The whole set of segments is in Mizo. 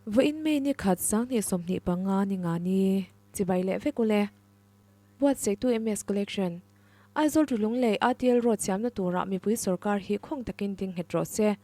Vawiin May ni khat 2025 ni nga ni chibai leh vek ule. Buatsaihtu MS Collection, Aizawl to Lunglei ATL Road siamna turah mipui sawrkar hi khawng takin ding nghet rawh se.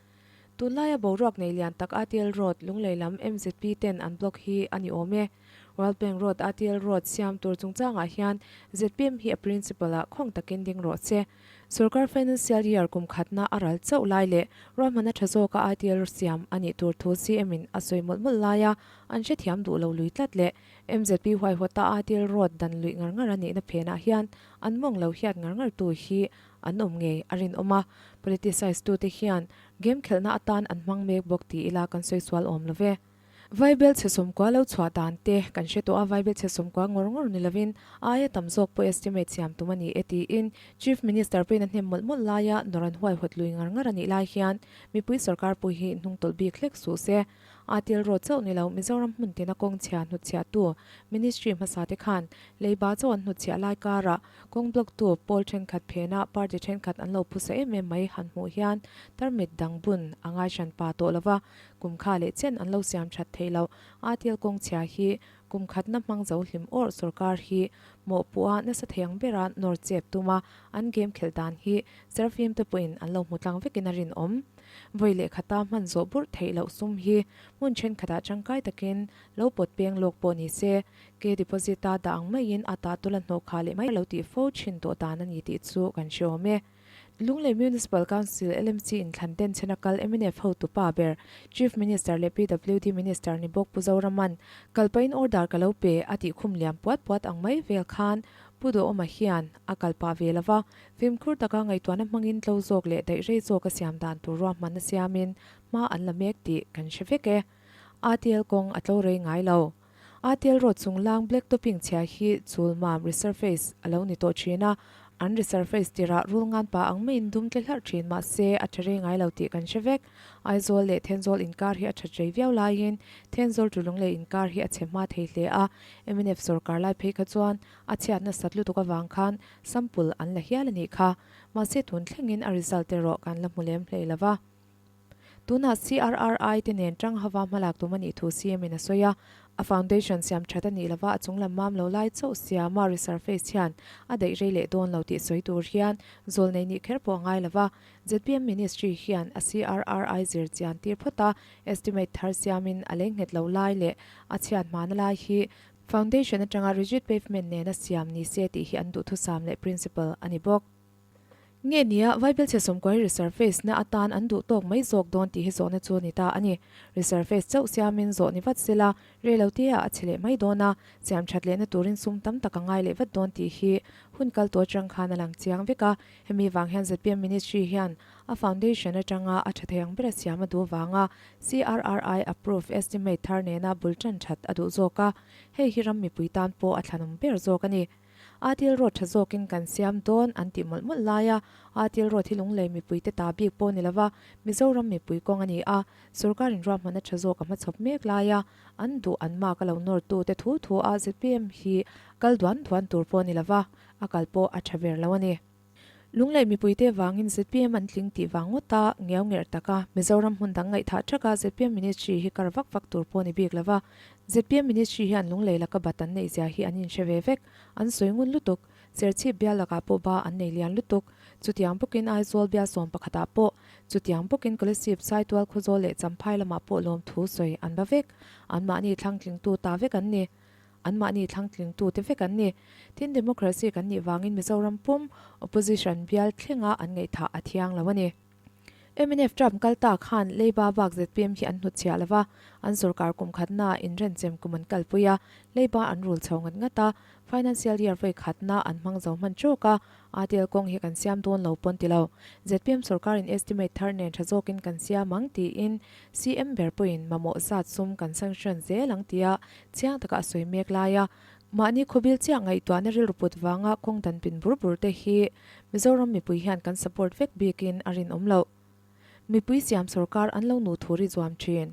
Tunlaia boruak nei lian tak ATL Road, Lunglei lam MZP ten an block hi a ni awm e. World Bank Road ATL Road siam tur chungchangah hian zpm hi a principal ah khawng takin ding rawh se. Sawrkar financial year kum khatna a ral chauh lai leh ruahmanna tha zawka ATL siam a nih tur thu CM in a sawi mawlh mawlh laia an hrethiam duh lo lui tlat leh MZP huaihawta ATL Road dan luih ngar ngar a nihna phenah hian an mawng lo hiat ngar ngar tu hi an awm ngei a rinawm a, politicise tute hian game khelhna atan an hmang mek bawk ti ila kan sawi sual awm lo ve. Vaibel chhe sawmkua lo chhuah dan te kan hre tawh a, vaibel chhe sawmkua ngawr ngawr ni lovin a aia tam zawk pawh estimate siam tum a ni e tiin Chief Minister pawhin a hnem mawlh mawlh laia nawr an huaihawt lui ngar ngar a nih lai hian mipui sorkar pawh hi hnungtawlh bik hlek suh se. A til rawt chauh ni lo Mizoram hmun tina kawng chhia hnutchhiahtu Ministry hmasa te khan leiba chauh an hnutchhiah lai karah kawng block tu pawl thenkhat phena party thenkhat an lo phusa em em mai han hmuh hian tarmit dang bun a ngai hran pa tawh lova kum kha leh chen an lo siam that theih loh. A til kawng chhia hi kum khatna hmang zo hlim awrh sorkar hi mawhpuh a nasa thei ang bera nawr chep tuma an game khelh dan hi Serafim te pawhin an lo hmu tlang vekin a rinawm. Vawi leh khata hman zawh burh theih loh sum hi hmun thenkhatah tangkai takin lo pawt peng lawk pawh ni se, ke deposit a dah ang maiin a tah tula hnawh khah leh mai lo tih fo thin tawh dan a ni tih chu kan hre awm e. Lunglei Municipal Council, LMC, inthlan den chhena kal mnf hotu pa ber, Chief Minister leh PWD Minister ni bawk Pu Zoraman, kal pahin order ka lo pe a tih khum liam puat puat ang mai vel khan Pu Duhawma hian a kal pah ve lova, Fimkhur taka ngaihtuahna hmangin tlo zawk leh daih rei zawk a siam dan tur ruahmanna siamin hma an la mek tih kan hre vek e. ATL kawng a tlo rei ngai lo. ATL road chunglang black topping chhia hi chul mam resurface a lo ni tawh thin a, an resurface tirah rul ngan pa ang maiin dum tle hlarh thin mahse a tha rei ngai lo tih kan hre vek. Aizawl leh Thenzawl inkar hi a that rei viau laiin Thenzawl tu Lunglei inkar hi a chhe hma thei hle a, mnf sawrkar lai phei kha chuan a chhiat nasat lutuk avang khan Sample an la hial a nih kha. Mahse tun thlengin a result erawh kan la hmu lem hlei lo va. Tunah CRRI te nen tang hava hmalak tum a nih thu CM in a sawi a. A foundation siam that a nih lova a chunglam mam lo lai chauh siama resurface hian a daih rei leh dawn lo tih sawi tur hian zawl nei nih kher pawh a ngai lo va. Zpm Ministry hian a CRRI zir chian tir phawt a, estimate thar siamin a lei nghet lo lai leh a chhiat hmana lai hi Foundation atanga rigid pavement nena siam ni se tih hi an duhthusam leh principle a ni bawk. Nge nia, Vaibelchhe sawmkuai resurface na atan an duh tawk mai zawk dawn tih hi zawhna chu a ni ta a ni. Resurface chauh siamin zawh ni vat sela, reilote ah a chhe leh mai dawn a, siam that lehna turin sum tam tak a ngai leh vat dawn tih hi hun kal tawh atang khan a lang chiang vek a. Hemi vang hian zpm Ministry hian a foundation atanga a tha thei ang bera siam a duh vanga CRRI approve estimate thar nena bul tan that a duh zawk a, hei hi ram mipui tan pawh a thlanawm ber zawk a ni. Atil road tha zawkin kan siam dawn an tih mawlh mawlh lai a, Atil road hi Lunglei mipuite ta bik pawh ni lova Mizoram mipui kawng a ni a, sorkarin ruahmanna tha zawk a hmachhawp mek lai a, an duh an mark a lo nawrtu te thu thu a zpm hi kal duan duan tur pawh ni lova a kal pawh a tha ber lo a ni. Lunglei mipuite vangin zpm an tling tih vang ngawt a, ngiau ngerh taka Mizoram hmun dang ngaihthah thaka zpm Ministry hi kar vak vak tur pawh ni bik lova. Zpm Ministry hian Lunglei laka bat an neih zia hi an inhre ve vek. An sawi ngun lutuk. Serchhip bial lakah pawh ba an nei lian lutuk. Chutiang bawkin Aizawl bial sawm pakhatah pawh, chutiang bawkin Kolasib, Saitual, Khawzawl leh Champhai lamah pawh lawmthu sawi an ba vek. Anmahni thlangtlingtu ta vek an ni. Anmahni thlangtlingtute vek an ni. Tin, democracy kan nih vangin Mizoram pum opposition bial thlenga an ngaihthah a thiang lo a ni. Mnf term kal ta khan Leiba bak zpm hi an hnutchhiah lo va, an sorkar kum khatna inrenchem kum an kalpui a, Leiba an rul chho ngat ngat a, financial year vawi khatna an hmang zo hman trawk a, ATL kawng hi kan siam dawn lo pawn ti lo. Zpm sorkarin estimate thar nen tha zawkin kan siam ang tiin CM ber pawhin mamawh zat sum kan sanction zel ang tia chiang taka a sawi mek lai a, mahni khawbil chiah ngaihtuahna rilru put vanga kawng dan pin bur bur te hi Mizoram mipui hian kan support vek bikin a rinawm loh. Mipui siam sorkar an lo nu thur i zuam thin.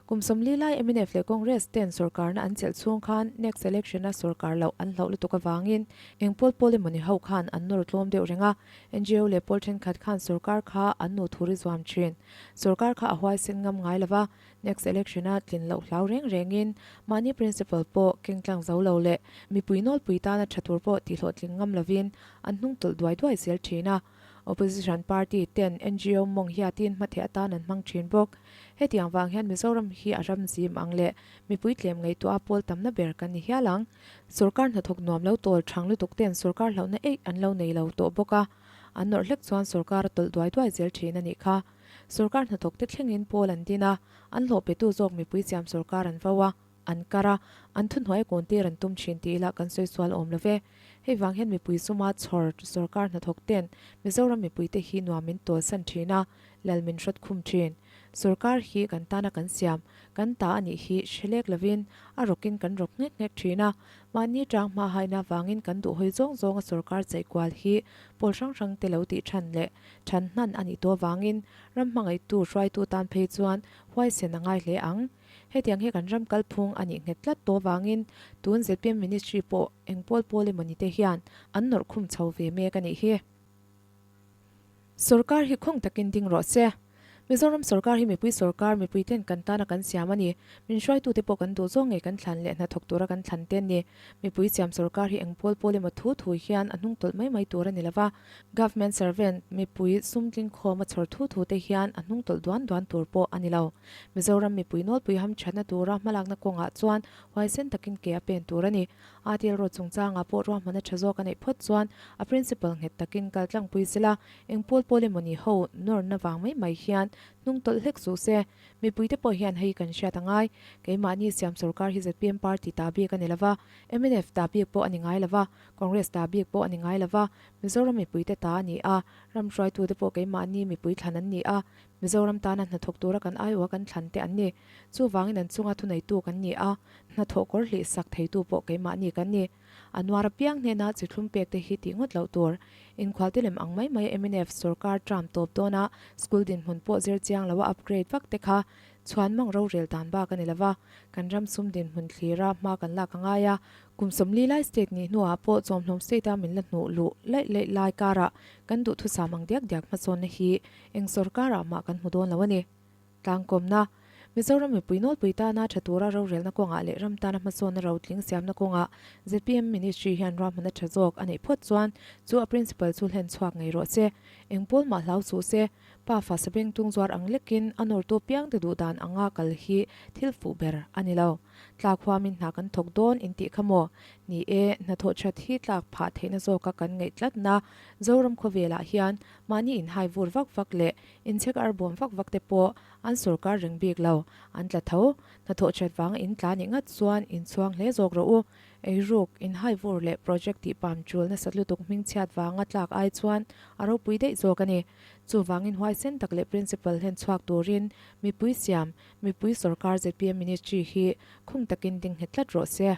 Kum 40 lai mnf leh Congress ten sorkarna an chelh chhung khan next election a sorkar loh an hlauh lutuk avangin eng pawl pawl emawni ho khan an nawr tlawm deuh reng a, ngo leh pawl thenkhat khan sorkar kha an nu thuri zuam thin. Sorkar kha a huaisen ngam ngai lova, next election a tlin loh hlau reng rengin mahni principle pawh keng tlang zo lo leh mipui nawlpui tana tha tur pawh tihhlawhtling ngam lovin an hnung tawlh duai duai zel thin a. Opposition party ten ngo mawng hiatin hmatheh atan an hmang thin bawk. Hetiang vang hian Mizoram hi a ram zim ang leh mipui tlem ngaihtuah a pawl tamna ber kan ni hial ang. Sorkar hnathawk nuam lo tawl thang lutuk ten sorkar hlauhna eih an lo nei lo tawh bawk a, an nawrh hlek chuan sorkar a tawlh duai duai zel thin a nih kha. Sorkar hnathawk te thlengin pawl an din a, an hlawh petu zawk mipui siam sorkar an vo a. An kar a, an thuhnuai kawn tir an tum thin tih lah kan sawi sual awm lo ve. Hei vang hian mipui suma chhawr sorkar hnathawk ten Mizoram mipuite hi nuam min tawlsan thin a, lal min hrawt khum thin. Sorkar hi kan tana kan siam, kan ta a nih hi hre lek lovin a rawkin kan rawk nghek nghek thin a. Mahni tang hma haina vangin kan duhhawi zawng zawnga sorkar chaih kual hi pawl hrang hrang te lo tih than leh than hnan a nih tawh vangin ram hmangaihtu hruaitu tan phei chuan huaisen a ngai hle ang. Hetiang hi kan ram kalphung a nih nghet tlat tawh vangin tun zpm Ministry pawh eng pawl pawl emawni te hian an nawrh khum chho ve mek a nih hi. Sorkar hi khawng takin ding rawh se. Mizoram sorkar hi mipui sorkar, mipui ten kan tana kan siam a ni. Min hruaitute pawh kan duh zawng ngei kan thlan leh hnathawk tura kan thlan te an ni. Mipui siam sorkar hi eng pawl pawl emaw thu thu hian a hnung tawlh mai mai tur a ni lova. Government servant, mipui sum tlingkhawm a chhawr thu thu te hian a hnung tawlh duan duan tur pawh a ni lo. Mizoram mipui nawlpui hamthatna tura hmalakna kawngah chuan huaisen takin ke a pen tur a ni. ATL road chungchangah pawh ruahmanna tha zawk a neih phawt chuan a principle nghet takin kal tlangpui sela, eng pawl pawl emawni ho nawrna vang mai mai hian hnung tawlh hlek suh se. Mipuite pawh hian hei kan hriat a ngai. Keimahni siam sorkar hi zpm party ta bik a ni lova, mnf ta bik pawh a ni ngai lova, Congress ta bik pawh a ni ngai lova, Mizoram mipuite ta a ni a, ram hruaitute pawh keimahni mipui thlan an ni a, Mizoram tana hnathawk tura kan aiawha kan thlan te an ni. Chuvangin an chunga thuneitu kan ni a, hnathawh kawr hlih sak theitu pawh keimahni kan ni. A nuar apiang hnena chi thlum pek te hi tih ngawt loh tur. Inkhualte lem ang mai mai mnf sorkar term tawp dawna school dinhmun pawh zir chiang loa upgrade vak te kha chhuan mang rorel dan bak a ni lova, kan ram sum dinhmun thlira hma kan lak a ngai a. Kum 40 lai state nih hnuah pawh chawmhlawm state a min la hnuh luh laih laih lai karah kan duhthusam ang diak diak hmasawnna hi Eng sorkarah mah kan hmu dawn lo a ni. Tlangkawmna, Mizoram mipui nawlpui tana tha tura rorelna kawngah leh ram tana hmasawnna rotling siamna kawngah zpm Ministry hian ruahmanna tha zawk a neih phawt chuan chu a principle chu hlen chhuak ngei rawh se. Eng pawl mah hlau suh se, pa fa sabeng tung zuar ang lekin a nawrtu piangte duh dan anga kal hi thil fuh ber a ni lo. Tlak huamin hna kan thawk dawn intih kha maw? Ni e, hnathawh that hi tlak phah theihna zawka kan ngaih tlatna Zoram khawvelah hian Mahni inhai vur vak vak leh inchhek ar bawm vak vak te pawh an sorkar reng bik lo. An tla tho. Hnathawh that vanga in tla nih ngat chuan inchhuang hle zawk rawh u. Eiruk, inhai vur leh project tih pam tul nasat lutuk hmingchhiat vanga tlak ai chuan a ropui daih zawk a ni. Chuvangin huaisen tak leh principle hlen chhuak turin mipui siam, mipui sorkar zpm ministry hi khung takin ding nghet tlat rawh se.